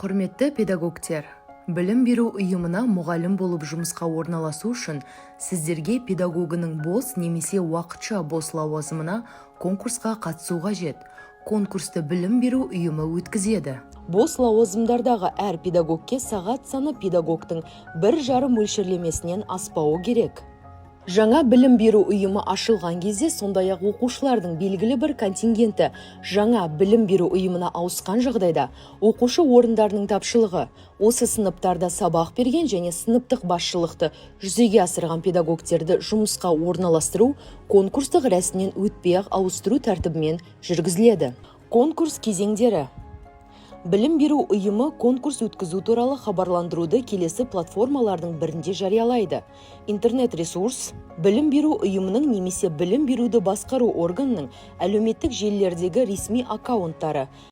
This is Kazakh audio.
Құрметті педагогтер! Білім беру ұйымына мұғалім болып жұмысқа орналасу үшін сіздерге педагогының бос немесе уақытша бос лауазымына конкурсқа қатысу қажет. Конкурсты білім беру ұйымы өткізеді. Бос лауазымдардағы әр педагогке сағат саны педагогтың 1,5 мөлшерлемесінен аспауы керек. Жаңа білім беру ұйымы ашылған кезде, сондай-ақ оқушылардың белгілі бір контингенті жаңа білім беру ұйымына ауысқан жағдайда, оқушы орындарының тапшылығы осы сыныптарда сабақ берген және сыныптық басшылықты жүзеге асырған педагогтерді жұмысқа орналастыру конкурстық рәсімнен өтпей-ақ ауыстыру тәртібімен жүргізіледі. Конкурс кезеңдері. Білім беру ұйымы конкурс өткізу туралы хабарландыруды келесі платформалардың бірінде жариялайды: интернет-ресурс, білім беру ұйымының немесе білім беруді басқару органының әлеуметтік желілердегі ресми аккаунттары.